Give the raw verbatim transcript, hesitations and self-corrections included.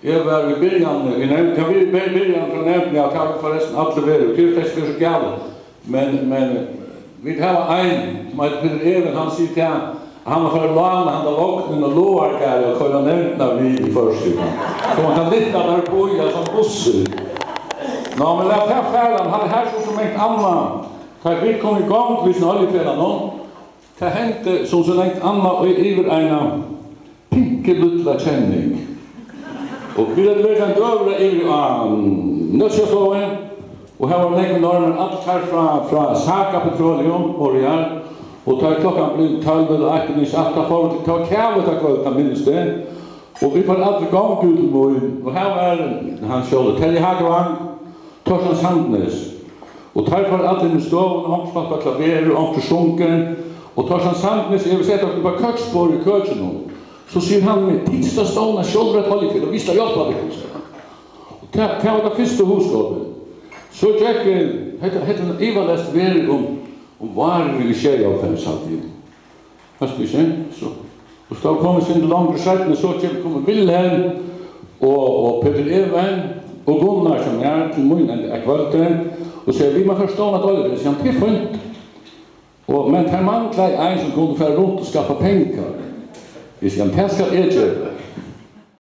Eg var í byrjanini, í nevnd, ja, við, við byrjan frá nevndini, ja, tað hava forrestin allir verið, og tað er faktiskt so galið. Men, men vit hava ein, sum eitur Petur Even, hann sigur tað, at hann vil fara at lána handa vognin og Lágargarði og koyra nevndina við í Føroyum. So hann kann lyfta teir upp í, ja, sum bussur. Ná, men lat tað fara, hann er her sum so mangt annað. Tá vit komu í gongd við hesum oljufelagnum, tað hendi sum so mangt annað í yvir eina pinkulítla kenning. Og vit høvdu verið ein døgurða yvir á Nólsoyar, og har vóru nógvir norðmenn, allir teir frá, frá Saka Petroleum, vóru har, og tá klokkan bleiv tólv ella eitt, eg minnist alt, tá fóru vit, tað var kavi tað kvøldið, tað minnist eg, og vit fóru allir í gongd út til Mýn, og har var hann sjálvur, Terji Hagevang, Torstein Sandnes. Og teir fóru allir inn í stovuna, onkur spældi á klaveri, onkur sungu, og Torstein Sandnes, eg vil seta okkum upp á køksborðið í køkinum. So sigur hann við meg, tit skulu stovna sjálvir eitt oljufelag, og vit skulu hjálpa tykkum, segði hann. Og tað, tað var tað fyrsta hugskotið. So gekk, eh, hetta, hetta er ivaleyst verið um, um várið í sjeyoghálvfems, haldi eg. Veitst tú ikki? So, og so komu vit eitt sindur longur seinni, so kemur, komu Wilhelm og, og Petur Even og Gunnar, sum er til mín ein, eitt kvøldið, og siga, vit mugu fara at stovna eitt oljufyrilag. Eg sigi, tað er fínt. Og, men tað manglaði ein, sum kundi fara runt og skaffa pengar. Eg sigi, tað skal eg gera.